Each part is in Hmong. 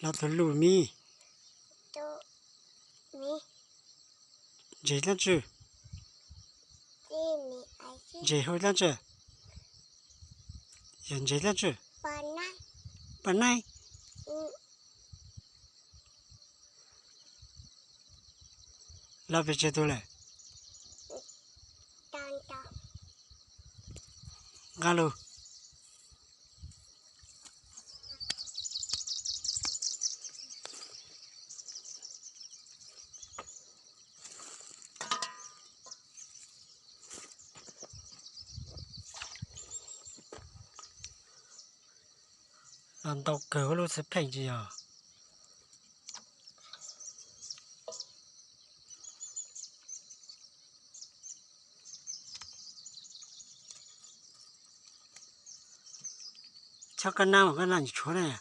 Los tus luj mi. Ntses dlaab tsi? Ntses hu dlaab tsi? Yog ntses dlaab tsi? Poj naib. Los pes tsawg tug lawm? Nqa lug. Los ntau kawg, lub xwb pheej tsis yog. Chob koj nab mas koj nab tshuav na.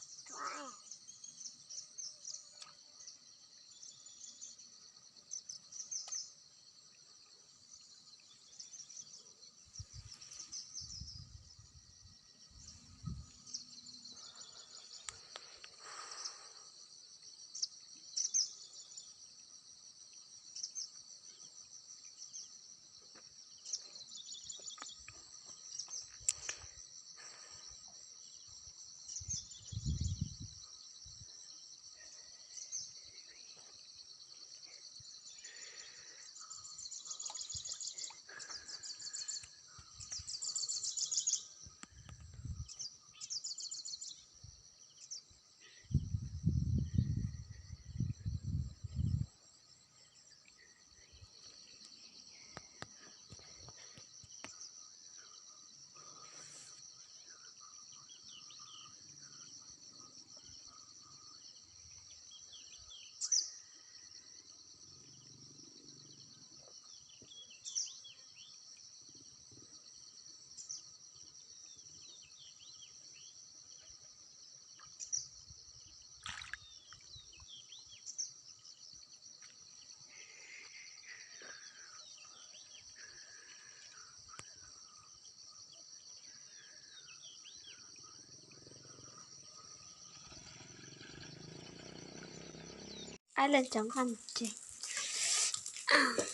Ab, leej cov nqaij ntses.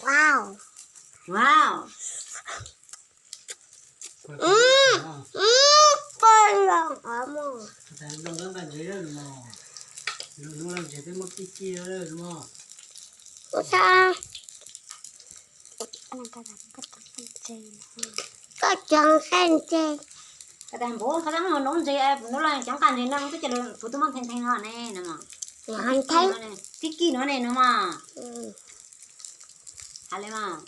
Wow. Wow. Poj loo os mog. Ua tsaug. Koj cov nqaij ntses. Koj tas npaum koj tab nub ntses, nub los cov nqaij ntses no twb cia kuv tus mab theej theej no ne no. Tib kis no ne no mas. Has li mas.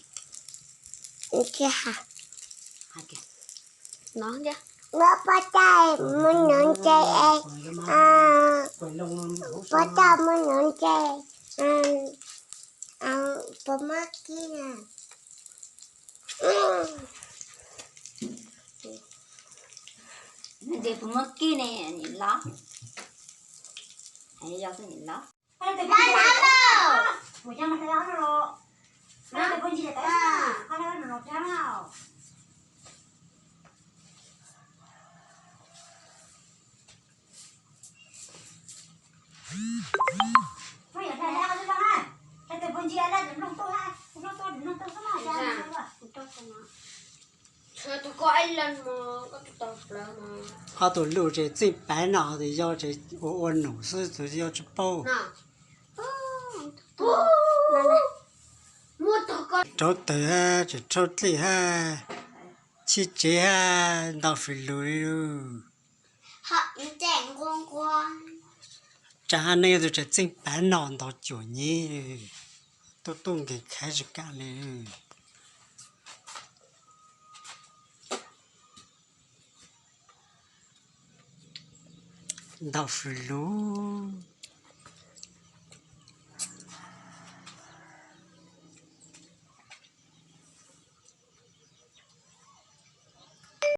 Nov poj tag mus nov ntses, poj tag mus nov ntses, puas muaj kib na? Ntses puas muaj kib ne, nim los. Yog xwb nim los. Ob tug luj ces txeej pav no tes yog tes ua ua num xwb tus yog tsis paub. Rauv taws hab tseem rhaub dlej hab chib tsev hab ntaus fws lug li. Tsaam hab neej tus tseem txeej pav no ntaus cuam nyem, tuaj tuaj nkees khaiv tsis kam li. Ntaus fws lug.